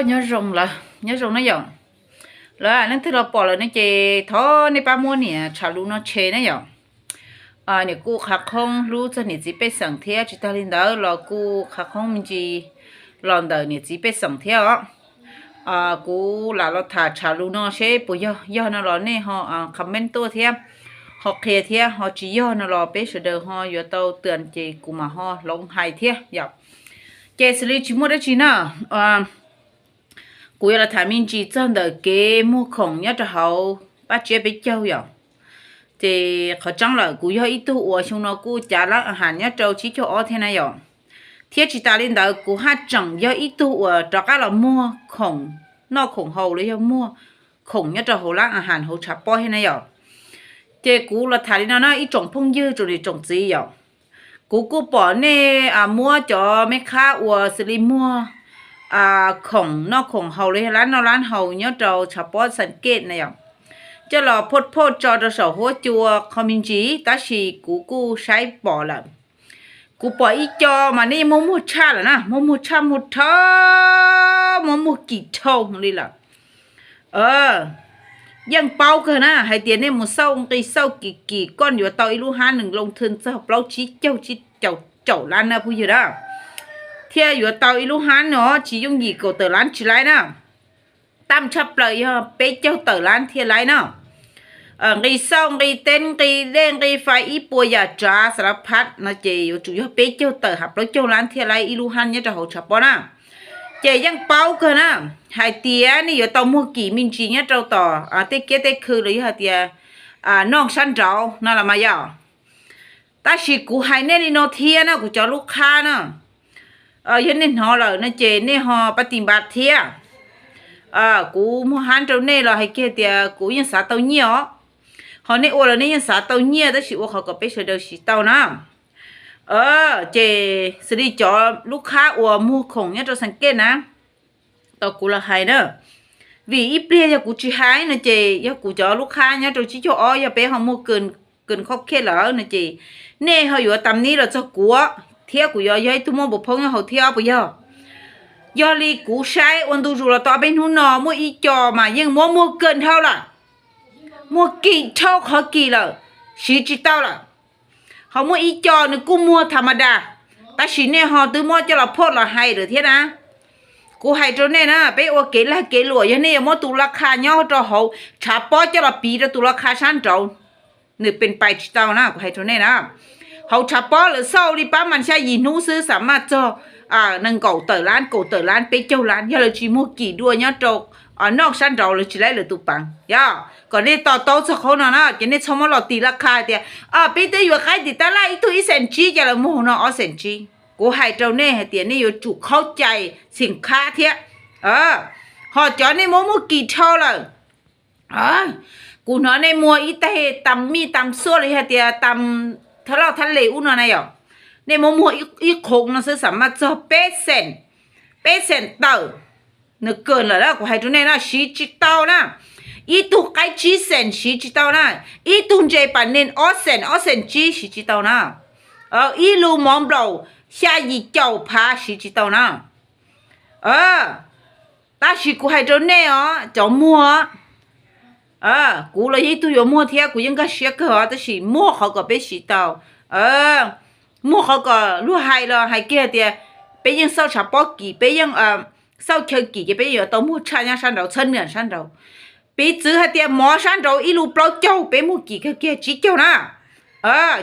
Nyob zoo lawm, nyob zoo na yom. Lawv leej twg los pom lawm ne ces thov nej pab muab niam tshav lus no share na yom. Niam kuj qhav qhoob hlub txog niam txiv pej xeem thiab tsis tag li ntawd los kuj qhav qhoob me ntsis los ntawm niam txiv pej xeem thiab os. Kuv lam los tham tshav lus no seb puas yog, yog no los nej ho comment tuaj thiab, ho qhia thiab, ho tsis yog no los peb sawv daws ho yuav tau tws ces kuv mam ho hloov hais thiab yom. Ces xws li tsis muaj dab tsi na, kuv yuav los tham me ntsis txog ntawm kev muag khoom nyob rau hauv pab tsiab peb caug yom. Ces qhov tseeb lawm kuv yog ib tug uas xyoo no kuj cav lab a has nyob rau tsib caug ob thiab na yom. Thiab tsis tas li ntawd kuv haj tseem yog ib tug uas rov qab los muag khoom, noj khoom haus los yog muag khoom nyob rau hauv lab a has hauv tshav pob thiab na yom. Ces kuv los tham li no na ib tsoom phooj ywg tsoom niam tsoom txiv yom. Kuv kuj pom nej muab cov me khab uas xws li muag khoom noj khoom haus los yog lab noj lab haus nyob rau tshav pob xas kej na yom, coj los phoj phoj tso rau saum huab cua qho me ntsis, tab sis kuv kuj saib pom lawm. Kuv pom ib co mas nej yeej muab muag tshaj lawm na, muab muag tshaj muag dhau, muab muag kim dhau li lawm. Yeej paub kawg na hais tias nej mus xauj nqi xauj kim kim koj yuav tau ib lub hab nees loo thwj txog plaub tsib caug tsib caum lab na phooj ywg na, thiaj yuav tau ib lub hab no tsis yooj yim kaum tawm lab tsis laib na. Tam tshaj plaws yog peb caug tawm lab thiaj laib na. Nqi xauj nqi teb nqi dej nqi fais ib puas yam tsav xas lab phab no ces yuav tsum yog peb caug tawm hab plaub caug lab thiaj laib ib lub hab nyob rau hauv tshav pob na. Ces yeej paub kawg na hais tias nej yuav tau muag kim me ntsis nyob rau tom tej kiab tej khw los yog hais tias noj sab nraud no los mas yog. Tab sis kuv hais nej li no thiab na kuv cov lub qhab na, yog nej hnov lawm no ces nej ho pab ti npa thiab. Kuv muag hab rau nej los hais kiag tias kuv yeej xav tau nyiaj os. Ho nej ua los nej yeej xav tau nyiaj tab sis ua qhov kom peb sawv daws siv tau na. Ces xws li cov lub qhab uas muag khoom nyob rau xas kej na, tau kuv los hais na. Vim ib pliag yog kuv tsis hais no ces yog kuv cov lub qhab nyob rau tsib caug ob yog peb ho muag kawg khob khej lawm no ces nej ho yuav tam nib los txog kuv thiab kuv yuav yog ib tug muaj npaus phoob nyob hauv thiab puas yog? Yog li kuv saib ua ntu zus los tau peb hnub no muaj ib co mas yeej muab muag kawg dhau lawm, muag kim dhau qhov kim lawm, siv tsis tau lawm. Ho muaj ib co nws kuj muag tham ma das, tab sis nej ho twb muab coj los phoj los hais lawm thiab na. Kuv hais rau nej na, peb ua kev lag kev luam, yog nej yuav muab tus la kha nyob rau hauv tshav pob coj los piv rau tus la kha sab nraud, nws pes pais tsis tau na, kuv hais rau nej na. Hauv tshav pob lawv xauj li pab mas xya yim hnub xwb xam maj txog nees nkaum tawm lab, kaum tawm lab, peb caug lab, yog lawv tsis muag kim dua nyob rau noj sab nraud lawv tsis laib lawv tus peev. Yog kom nej to taub txog qhov no na, ces nej txhob muab los tis la kha tias peb twb yuav qaib tim tab laj ib tug ib xees tsib, cas lawv muag hauv no ob xees tsib. Kuv hais rau nej hais tias nej yuav tsum khaub cai xeem khab thiab. Ho cov nej muab muag kim dhau lawm, kuv hnov nej muag ib teg tam mij tam xuaj los yog tias tam thab loj thab les ub no na yom, nej muab muag ib qhoov no xwb xam maj txog peb xees, peb xees tawm, nws kawg lawm na. Kuv hais rau nej na, siv tsis tau na. Ib tug qaib tsib xees siv tsis tau na. Ib tug ntses pas nees ob xees, ob xees tsib siv tsis tau na. Ib lub mov nplaum xya yim caum phav siv tsis tau na. Tab sis kuv hais rau nej os, cov muag, kuv los yog ib tug yuav muag thiab kuv yeej nkag siab kawg os, tab sis muag qhov kom peb siv tau. Muag qhov kom luag hais los hais kiag tias peb yeej xauj tshav pob kim, peb yeej xauj chaw kim ces peb yeej yuav tau muag tshaj nyob sab nraud, txhawb nyiam sab nraud. Piv txwv hais tias mov sab nraud ib lub plaub caug, peb muag kim kawg kiag tsib caug na.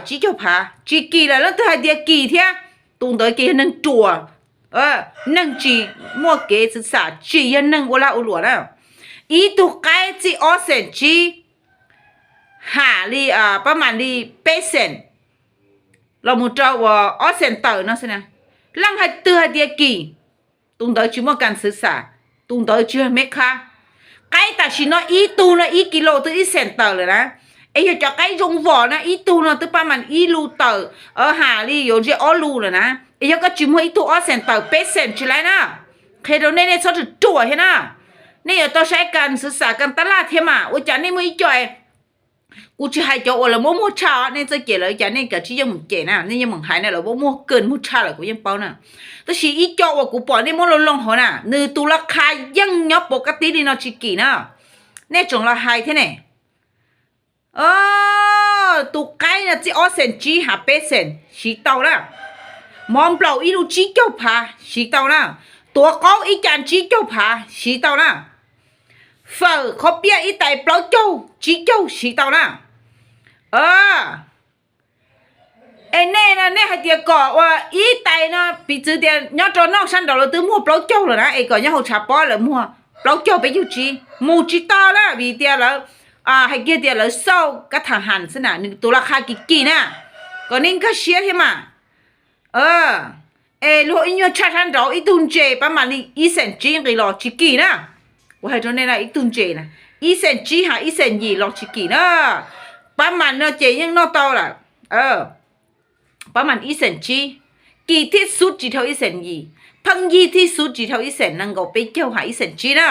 Tsib caug phav, tsis kim lawm leej twg hais tias kim thiab, tus ntawd ces yog neeg ruam, neeg tsis muaj kev xwv xam, tsis yog neeg ua lag ua luam na. Ib tug qaib txij ob xees tsib ham li, pab mam li peb xees los mus rau uas ob xees tawm no xwb na, leej twg hais tias kim, tus ntawd tsis muaj kas xwv xam, tus ntawd tsis yog meb khab. Qaib tam sim no ib tug no ib kis lus twb ib xees tawm lawm na. Es yog cov qaib zoo vos na, ib tug no twb pab mam ib lus tawm, ham li yuav ntshe ob lus lawm na. Es yog koj tsis muag ib tug ob xees tawm peb xees tsis laib na. Qhia rau nej, nej txhob ruam ruam thiab na. Nej yuav tau saib kas xwv xam kas tab laj thiab mas, ua cas nej muaj ib co Kuv tsis hais cov uas lawv muab muag tshaj os, nej txawj cem lawv cas nej kav tsij yeej mus cem na, nej yeej mus hais na, lawv muab muag kawg muag tshaj lawm kuv yeej paub na. Tab sis ib co uas kuv pom nej muab loo loo hauv na, nws tus laj kha yeej nyob pov kab tib li no tsis kim na. Nej tseem los hais thiab ne. Tus qaib no txij ob xees tsib has peb xees siv tau na. Mov nplaum ib lub tsib caug phav siv tau na. Tuav qaub ib ca tsib caug phav siv tau na. Fawm qhov piaj ib tais plaub caug tsib caug siv tau na. Es nej, nej hais tias kom ua ib tais no piv txwv tias nyob rau noj sab nraud lawv twb muag plaub caug lawm na, es kom nyob hauv tshav pob lawv muag plaub caug peb caug tsib mus tsis tau na, vim tias lawv hais kiag tias lawv xauj kab tham has xwb na, nws tus laj kha kim kim na. Kom nej nkag siab thiab mas. Es luag ib nyuag tshaj sab nraud ib tug ntses pab mam li ib xees tsib nqis los tsis kim na. Kuv hais rau nej na, ib tug ntses na, ib xees tsib has ib xees yim los tsis kim na. Pab mam no ces yeej noj tau lawm. Pab mam ib xees tsib, kim thib xub tsis dhau ib xees yim, pheej yig thib xub tsis dhau ib xees nees nkaum peb caug has ib xees tsib na.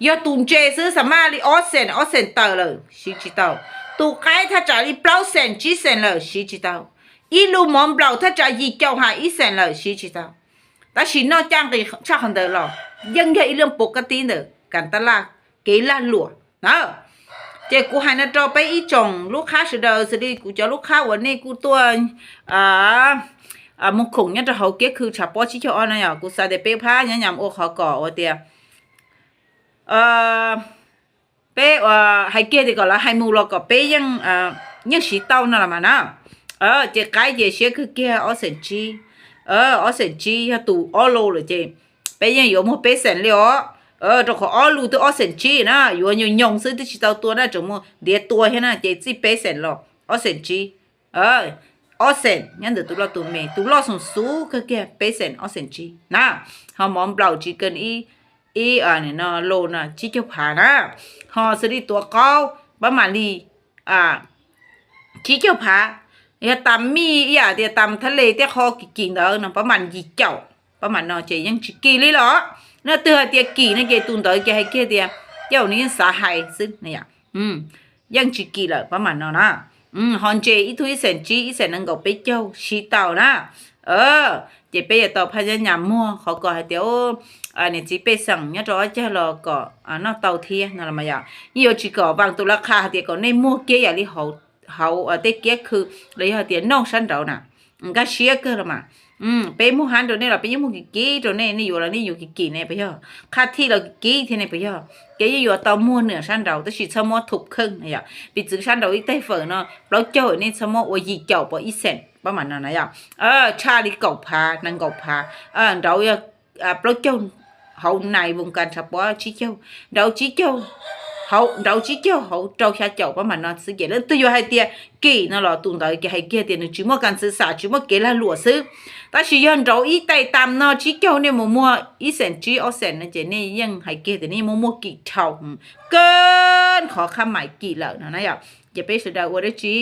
Yog tus ntses xwb xa maj li ob xees ob xees tawm lawm siv tsis tau. Tus qaib thaj tsam li plaub xees tsib xees lawm siv tsis tau. Ib lub mov nplaum thaj tsam yim caum has ib xees lawm siv tsis tau. Tab sis noj caj nqis tshaj qhov ntawd los yeej yog ib lub pov kab tib ntawm kas tab laj kev lag luam na. Ces kuv hais no rau peb ib tsoom lub qhab sawv daws xws li kuv cov lub qhab uas nej kuj tuaj mus khoom nyob rau hauv kiab khw tshav pob tsib caug ob no yog kuv xav tias peb phab nyob nyam ua qhov kom ua tias peb hais kiag tias kom lawv hais mus los kom peb yeej siv tau no los mas na. Ces qaib ces siab kawg kiag ob xees tsib. Ob xees tsib yog tus ob lub lawm ces peb yeej yuav muag peb xees li os. Rau qhov ob lub twb ob xees tsib na, yuav nyoos nyoos xwb twb tsis tau tua na, tseem muaj ntiav tua thiab na, ces txij peb xees los ob xees tsib. Ob xees nyob ntawm tus loj tus me, tus loj xoo xub kawg kiag peb xees ob xees tsib na. Ho mov nplaum tsis kawg ib no los no tsib caug phav na. Ho xws li tuav qaub pab mam li tsib caug phav. Yog tas mij ib yam tias tas thab le tej qho kim kim ntawd no pab mam yim caum, pab mam no ces yeej tsis kim li los. Leej twg hais tias kim no ces tus ntawd ces hais kiag tias cauj nws yeej xav hais xwb. Yeej tsis kim lawm pab mam no na. Ho ntses ib tug ib xees tsib ib xees nees nkaum peb caug siv tau na. Ces peb yuav tau phab nyab nyam muag qhov ko hais tias niam txiv pej xeem nyob rau ob cag los kom noj tau thiab no los mas yom. Yeej yuav tsis kom vam tus laj kha hais tias kom nej muag kiag yam li hauv tej kiab khw los yog hais tias noj sab nraud na. Nkag siab kawg los mas. Peb muag hab rau nej los peb yeej muag kim kim rau nej, nej yuav los nej yuav kim kim ne puas yog? Qhab thij los kim kim thiab ne puas yog? Ces yeej yuav tau muag nws sab nraud tab sis txhob muab thum kheej na yom. Piv txwv sab nraud ib tais fawm no plaub caug nej txhob muab ua yim caum pov ib xees pab mam no na yom. Tshaj li kaum phav nees nkaum phav, nraud yog plaub caug hauv nais voos kas tshav pob tsib caug, nraud tsib caug hauv, nraud tsib caug hauv rau xya caum pab mam no xwb ces leej twg yuav hais tias kim no los tus ntawd ces hais kiag tias nws tsis muaj kas xwv xam tsis muaj kev lag luam xwb. Tab sis yog nraud ib tais tas no tsib caug nej mus muag ib xees tsib ob xees no ces nej yeej hais kiag tias nej yeej muaj muaj kim dhau kawg qhov qhab mais kim lawm no na yom. Ces peb sawv daws ua dab tsi,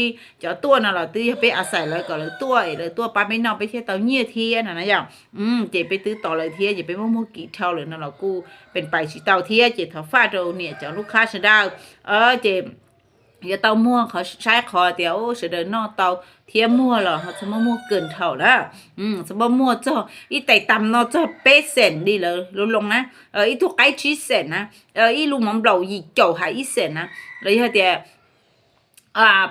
cov tuaj no los twb yog peb a xais lawv kom lawv tuaj es lawv tuaj pab peb noj peb thiaj tau nyiaj thiab no na yom. Ces peb twb tos lawv thiab ces peb muaj muaj kim dhau lawm no los kuj pes pais tsis tau thiab ces thov faj rau niam cov lub qhab sawv daws. Ces yuav tau muag qhov saib qhov tias sawv daws noj tau thiab muag los ho txhob muab muag kawg dhau na. Txhob muab muag txog ib tais tas no txog peb xees li lawv loo loo na, ib tug qaib tsib xees na, ib lub mov nplaum yim caum has ib xees na, los yog tias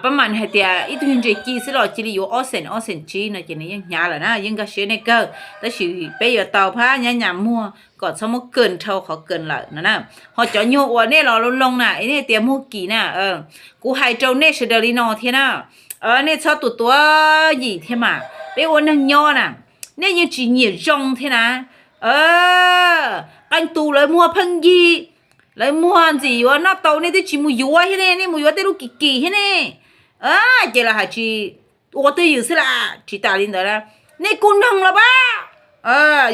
pab mam hais tias ib tug ntses ci xwb los cia li yuav ob xees ob xees tsib no ces nws yeej hnyav lawm na, yeej nkag siab nej kawg. Tab sis peb yuav tau phab nyab nyam muag kom txhob muab kawg dhau qhov kawg lawm no na. Ho cov nyuag uas nej los loo loo na es nej tias muag kim na, kuv hais rau nej sawv daws li no thiab na, nej txhob tus tuav yim thiab mas peb ua neeg nyob na, nej yeej tsis nyiam zoo thiab na. Qee tus lawv muag pheej yig, lawv muag ntxim yuav noj tau nej twb tsis mus yuav thiab ne, nej mus yuav tej lub kim kim thiab ne. Ces lawv hais tsis ua twj ywm xwb las, tsis tas li ntawd na, nej kuj noog los pab,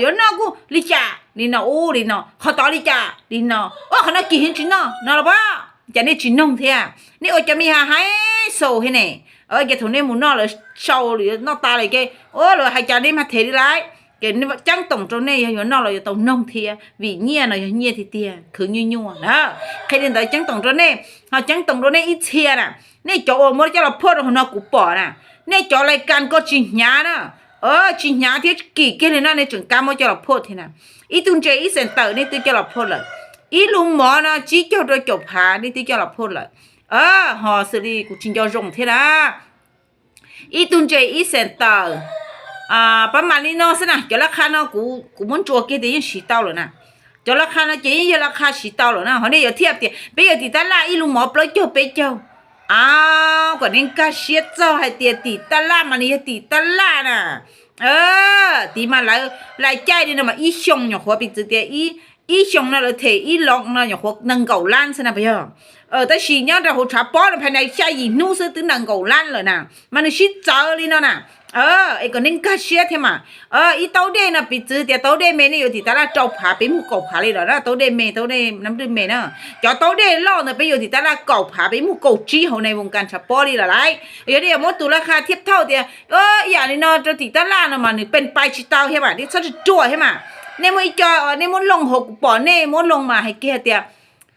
yuav noj kuj li cas li no ub li no, qhov tod li cas li no, ua qhov no kim heev tsis noj no los pab. Cas nej tsis noog thiab, nej ua cov me ha haib xaus thiab ne. Ces thaum nej mus noj lawv sau lawm noj tas lawm ces lawv hais cas nej mas them li lawm. Ces ceeb toom rau nej yog yuav noj los yuav tau noog thiab, vim nyiaj no yog nyiaj tiag tiag, khwv nyuaj nyuaj na. Qhia li ntawd ceeb toom rau nej, ho ceeb toom rau nej ib txhia na. Nej cov uas muab coj los phoj rau hauv no kuv pom na, nej cov lais kas ko tsis hnyav na, tsis hnyav thiab kim kiag li no nej tseem kam muab coj los phoj thiab na. Ib tug ntses ib xees tawm nej twb coj los phoj lawm, ib lub mov no tsib caug rau caum phav nej twb coj los phoj lawm. Ho xws li kuv tsis nco zoo thiab na, ib tug ntses ib xees tawm, pab mam li no xwb na. Cov laj qha no kuv muab ntsuas kiag tias yeej siv tau lawm na. Cov laj qha no ces yeej yog laj qha siv tau lawm na. Ho nej yuav thiaj tias peb yuav tim tab laj ib lub mov plaub caug peb caug, a, kom nej nkag siab txog hais tias tim tab laj mas nws yog tim tab laj na. Tiv mas lawv lais caij li no mas ib xyoos nyuam qhuav piv txwv tias ib xyoos no lawv them ib loo no nyuam qhuav nees nkaum lab xwb na puas yog? Tab sis nyob rau hauv tshav pob no phais nais xya yim hnub xwb twb nees nkaum lab lawm na, mas nws sib txawv li no na. Es kom nej nkag siab thiab mas. Ib taub dej no piv txwv tias taub dej me nej yuav tim tab laj rau phav peb muag kaum phav li lawm na, taub dej me, taub dej nab dwj me na. Cov taub dej loj ntawd peb yuav tim tab laj kaum phav peb muag kaum tsib hauv nais voos kas tshav pob li lawm lauj. Yog nej yuav muab tus laj qha thiab thauj tias ib yam li no rau tim tab laj no mas nws pes pais tsis tau thiab mas nej txhob ruam ruam thiab mas. Nej muaj ib co nej muab loo hauv kuv pom nej muab loo mas hais kiag tias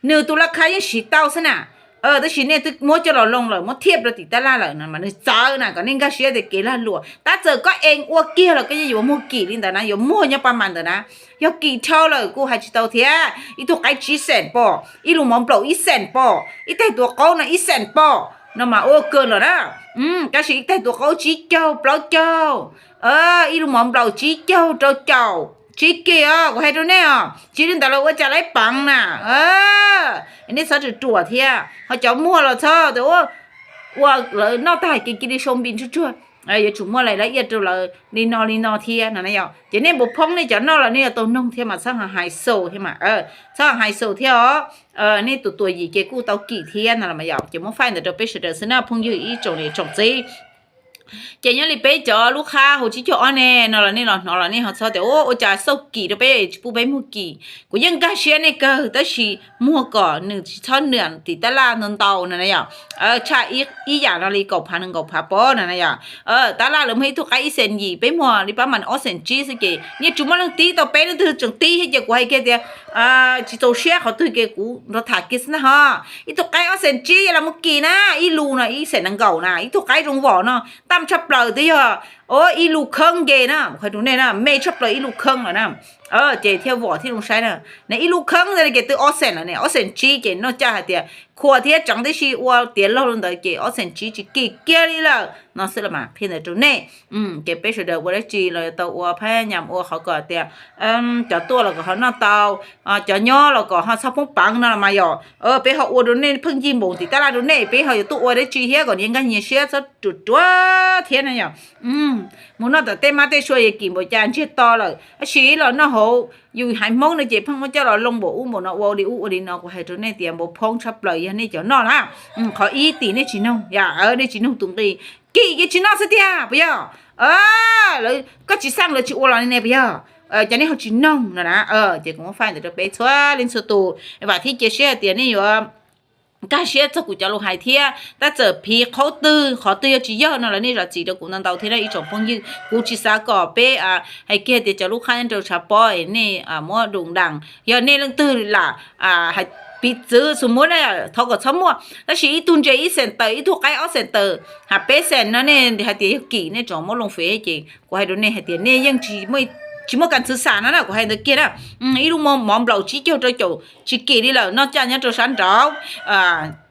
nws tus laj qha yeej siv tau xwb na. Tab sis nej twb muab coj los loo lawm muab thiaj rau tim tab laj lawm no mas nws txawv na, kom nej nkag siab tias kev lag luam tab txawm koj ees ua kiag los koj yeej yuav muag kim li ntawd na, yuav muag nyob pab mas ntawd na. Yog kim dhau lawm kuj hais tsis tau thiab. Ib tug qaib tsib xees pom, ib lub mov nplaum ib xees pom, ib tais tuav qaub no ib xees pom no mas ua kawg lawm na. Tab sis ib tais tuav qaub tsib caug plaub caug, ib lub mov nplaum tsib caug rau caum, tsis kim os kuv hais rau nej os, tsis li ntawd los ua cas lawv peev na. Nej txhob ruam ruam thiab, ho cov muag los txhob tias ua lawv noj tag ces cia li sau npis ntsuag tsuag, yuav tsum muaj lais lab iaj rau lawv li no li no thiab no na yom. Ces nej npau phoob nej cov noj los nej yuav tau noog thiab mas txhob hais xaus thiab mas, txhob hais xaus thiab os. Nej tus tuam yim ces kuj tau kim thiab no los mas yom. Ces muab faij ntawd rau peb sawv daws xwb na phooj ywg ib tsoom niam tsoom txiv. Ces nyob li peb cov lub qhab hauv tsib caug ob ne no los nej los hnov los nej ho txhob tias ua cas xauj kim rau peb tsis pub peb muag kim. Kuv yeej nkag siab nej kawg tab sis muag kom nws tsis txhob nws tim tab laj ntau ntau no na yom. Tshaj ib yam no li kaum phav nees nkaum phav pob no na yom. Tab laj lawv muag ib tug qaib ib xees yim peb muag li pab mas ob xees tsib xwb ces yeej tsis muaj leej tib tau peb leej twg tseem tib thiab ces kuv hais kiag tias tsis txaus siab qhov twg ces kuv nrog tham kiag xwb na ho. Ib tug qaib ob xees tsib yog los muag kim na, ib lus no ib xees nees nkaum na, ib tug qaib zoo vom no tam tshaj plaws twb yog ib lus kheeb nce na, qhov rau nej na me tshaj plaws ib lus kheeb lawm na. Ces thiaj vom thiaj zoo saib na. Ne ib lus kheeb ntawd ces twb ob xees lawm ne, ob xees tsib ces noj caj hais tias khuam thiab tseev tib si ua tiav laug li ntawd ces ob xees tsib tsis kim kiag li lawm no xwb los mas qhia ntawd rau nej. Ces peb sawv daws ua dab tsi los yuav tau ua phab nyam ua qhov kom tias cov tuaj los kom ho noj tau, cov nyob los kom ho txhob poob peev no los mas yom. Peb ho ua rau nej pheej ncig npaum tim tab laj rau nej, peb ho yuav tuaj ua dab tsi thiab kom nyias nkag nyias siab txhob ruam ruam thiab na yom. Mus noj tom tej mab tej sua yog kim npaum cas ntsiag to lawm tab sis los noj hauv yus haiv Hmoob no ces pheej muab coj los loo npaum ub npaum no ua li ub ua li no, kuv hais rau nej tias npau phoob tshaj plaws yog nej cov noj na. Qhov ib tim nej tsis noog, yam nej tsis noog tus nqi, kim ces tsis noj xwb tiag puas yog? Lawv koj tsis xaj lawv tsis ua los li ne puas yog? Ces nej ho tsis noog no na. Ces kuv muab faij ntawd rau peb txhua leej txhua tus, vam thiab cia siab hais tias nej yuav nkag siab txog kuv cov lus hais thiab. Tab txawm phiv qhov twg qhov twg yog tsis yog no los nej zam txim rau kuv ntau ntau thiab ib tsoom phooj ywg. Kuv tsis xav kom peb hais kiag tias cov lub qhab nyob rau tshav pob es nej muab dum dam, yog nej leej twg lam hais piv txwv xus muab na, thov kom txhob muaj. Tab sis ib tug ntses ib xees tawm, ib tug qaib ob xees tawm, ha peb xees no nej hais tias yog kim nej tseem muab loo fev ces kuv hais rau nej hais tias nej yeej tsis muaj kas ntxhw xam no na, kuv hais ntawd kiag na. Ib lub mov nplaum tsib caug rau caum tsis kim li lawm, noj caj nyob rau sab nraud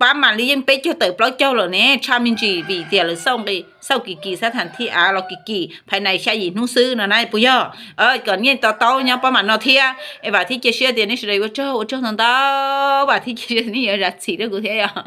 pab mam li yeej peb caug tawm plaub caug lawm ne, tshaj me ntsis vim tias lawv xauj kim kim xab tham thib av los kim kim phais nais xya yim hnub xwb no na puas yog? Kom nej to taub nyob pab mam no thiab es vam thiab cia siab tias nej sawv daws ua tsaug ua tsaug ntau ntau, vam thiab cia siab nej yuav zam txim rau kuv thiab yom.